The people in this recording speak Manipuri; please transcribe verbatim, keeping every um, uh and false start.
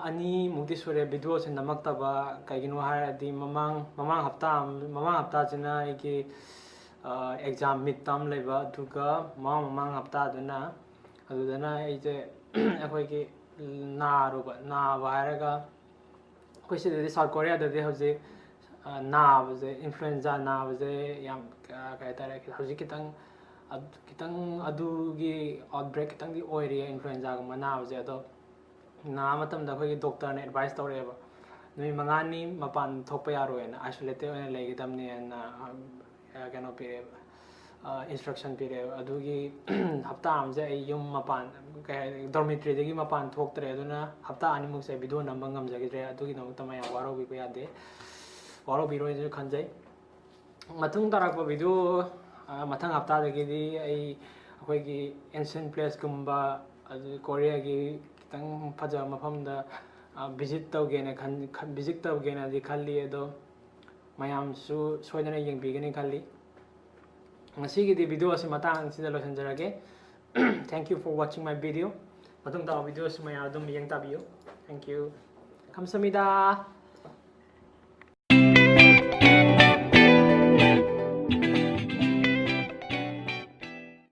ꯑꯅꯤꯃꯨꯛꯇꯤ ꯁꯨꯔꯦ ꯚꯤꯗꯤꯑꯣꯁꯦ ꯅꯝꯃꯛꯇꯕ꯫ ꯀꯩꯒꯤꯅꯣ ꯍꯥꯏꯔꯗꯤ ꯃꯃꯥꯡ ꯃꯃꯥꯡ ꯍꯞꯇꯥ ꯑꯃ- ꯃꯃꯥꯡ ꯍꯞꯇꯥꯁꯤꯅ ꯑꯩꯒꯤ ꯑꯦꯛꯖꯥꯝ ꯃꯤꯠ ꯇꯥꯔꯝ ꯂꯩꯕ, ꯑꯗꯨꯒ ꯃꯃꯥꯡ ꯃꯃꯥꯡ ꯍꯞꯇꯥꯗꯅ ꯑꯗꯨꯗꯅ ꯑꯩꯁꯦ ꯑꯩꯈꯣꯏꯒꯤ ꯅꯥꯔꯨꯕ ꯅꯥꯕ ꯍꯥꯏꯔꯒ ꯑꯩꯈꯣꯏ ꯁꯤꯗꯗꯤ ꯁꯥꯎꯠ ꯀꯣꯔꯤꯌꯥꯗꯗꯤ ꯍꯧꯖꯤꯛ ꯅꯥꯕꯁꯦ ꯏꯟꯐ꯭ꯂꯨꯑꯦꯟꯖꯥ ꯅꯥꯕꯁꯦ ꯌꯥꯝ ꯀꯩ ꯍꯥꯏꯇꯥꯔꯦ ꯍꯧꯖꯤꯛ ꯈꯤꯇꯪ ꯈꯤꯇꯪ ꯑꯗꯨꯒꯤ ꯑꯥꯎꯠꯕ꯭ꯔꯦꯛ ꯈꯤꯇꯪꯗꯤ ꯑꯣꯏꯔꯤꯌꯦ ꯏꯟꯐ꯭ꯂꯨꯑꯦꯟꯖꯥꯒꯨꯝꯕ ꯅꯥꯕꯁꯦ꯫ ꯑꯗꯣ ꯅꯥꯕ ꯃꯇꯝꯗ ꯑꯩꯈꯣꯏꯒꯤ ꯗꯣꯛꯇꯔꯅ ꯑꯦꯗꯚꯥꯏꯁ ꯇꯧꯔꯛꯑꯦꯕ, ꯅꯨꯃꯤꯠ ꯃꯉꯥꯅꯤ ꯃꯄꯥꯟ ꯊꯣꯛꯄ ꯌꯥꯔꯣꯏꯅ, ꯑꯥꯏꯁꯣꯂꯦꯇꯦꯠ ꯑꯣꯏꯅ ꯂꯩꯒꯗꯕꯅꯦꯅ ꯀꯩꯅꯣ ꯄꯤꯔꯛꯑꯦꯕ, ꯏꯟꯁꯇ꯭ꯔꯛꯁꯟ ꯄꯤꯔꯛꯑꯦꯕ꯫ ꯑꯗꯨꯒꯤ ꯍꯞꯇꯥ ꯑꯃꯁꯦ ꯑꯩ ꯌꯨꯝ ꯃꯄꯥꯟ ꯀꯩ ꯍꯥꯏ ꯗꯣꯔꯃꯤꯇ꯭ꯔꯤꯗꯒꯤ ꯃꯄꯥꯟ ꯊꯣꯛꯇ꯭ꯔꯦ꯫ ꯑꯗꯨꯅ ꯍꯞꯇꯥ ꯑꯅꯤꯃꯨꯛꯁꯦ ꯚꯤꯗꯤꯑꯣ ꯅꯝꯕ ꯉꯝꯖꯈꯤꯗ꯭ꯔꯦ꯫ ꯑꯗꯨꯒꯤꯗꯃꯛꯇ ꯃꯌꯥꯝ ꯋꯥꯔꯧꯕꯤꯕ ꯌꯥꯗꯦ, ꯋꯥꯔꯧꯕꯤꯔꯣꯏꯅꯁꯨ ꯈꯟꯖꯩ꯫ ꯃꯇꯨꯡ ꯇꯥꯔꯛꯄ ꯚꯤꯗꯤꯑꯣ ꯃꯊꯪ ꯍꯞꯇꯥꯗꯒꯤꯗꯤ ꯑꯩ ꯑꯩꯈꯣꯏꯒꯤ ꯑꯦꯟꯁꯤꯌꯟ ꯄ꯭ꯂꯦꯁꯀꯨꯝꯕ, ꯑꯗꯨ ꯀꯣꯔꯤꯌꯥꯒꯤ ꯈꯤꯇꯪ ꯐꯖꯕ ꯃꯐꯝꯗ ꯚꯤꯖꯤꯠ ꯇꯧꯒꯦꯅ ꯈꯟ ꯚꯤꯖꯤꯠ ꯇꯧꯒꯦꯅꯗꯤ ꯈꯜꯂꯤ꯫ ꯑꯗꯣ ꯃꯌꯥꯝꯁꯨ ꯁꯣꯏꯗꯅ ꯌꯦꯡꯕꯤꯒꯅꯤ ꯈꯜꯂꯤ꯫ ꯉꯁꯤꯒꯤꯗꯤ ꯚꯤꯗꯤꯑꯣ ꯑꯁꯤ ꯃꯇꯥꯡ ꯑꯁꯤꯗ ꯂꯣꯏꯁꯤꯟꯖꯔꯒꯦ꯫ Thank you for watching my video. ꯃꯇꯨꯡ ꯇꯥꯕ ꯚꯤꯗꯤꯑꯣꯁꯨ ꯃꯌꯥꯝ ꯑꯗꯨꯝ ꯌꯦꯡ ꯇꯥꯕꯤꯌꯨ꯫ Thank you. ꯈꯝꯁꯃꯤꯗ꯫